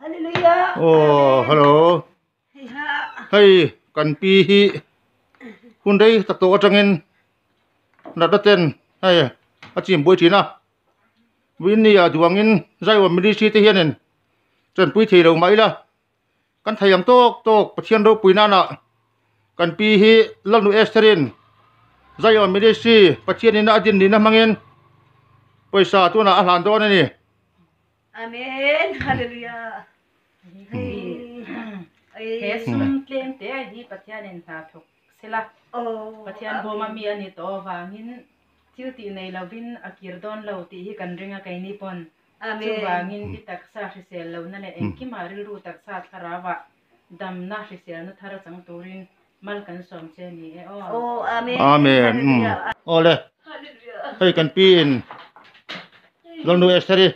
Hallelujah. Aw hello. Hei kan pi hi hun rei tak tawh atangin natna ten hei a chim buai thin a Winnie ah duangin Zaiawm Ministry te hianin tanpui thei lo mah ila kan thei ang tawk tawk Pathian ropui nana kan pi hi Lalnu Estherin Zaiawm Ministry Pathian ina a din nihna hmangin pawisa tunah a hlan dawn a ni. Amen Hallelujah He sum tlem te hi Pathianin hna thawk sela Pathian bawma mi a ni tawh avangin thil tih nei lovin a kir dawn lo tih hi kan ring a keini pawn chuvangin i taksa hrisel lohna leh engkimah rilru taksa thlarauah damna hriselna thar a chang turin mal kan sawm che ni e aw. Amen Awle hei kan pi in Lalnu Estheri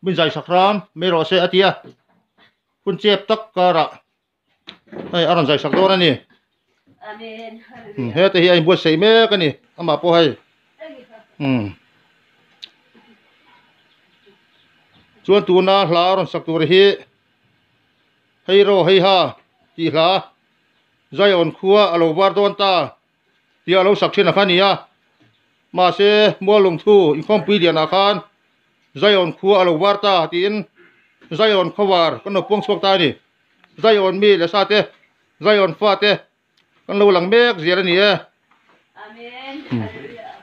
min zai sak ram mai rawh se a ti a hun chep tak karah hei a rawn zai sak dawn a ni hete hi a inbuatsaih mek a ni amah pawh hei umm chuan tuna hla a rawn sak tur hi hei ro hei ha tih hla Zion khua a lo var dawn ta tih a lo sak thin a kha a ni a mahse Muallungthu inkhawmpui lianah khan Zion khua a lo var ta tiin Zion khawvar kan lo puang chhuak ta a ni Zion mi leh sa te Zion fa te kan lo lang mek zel a ni e. Amen. Hallelujah.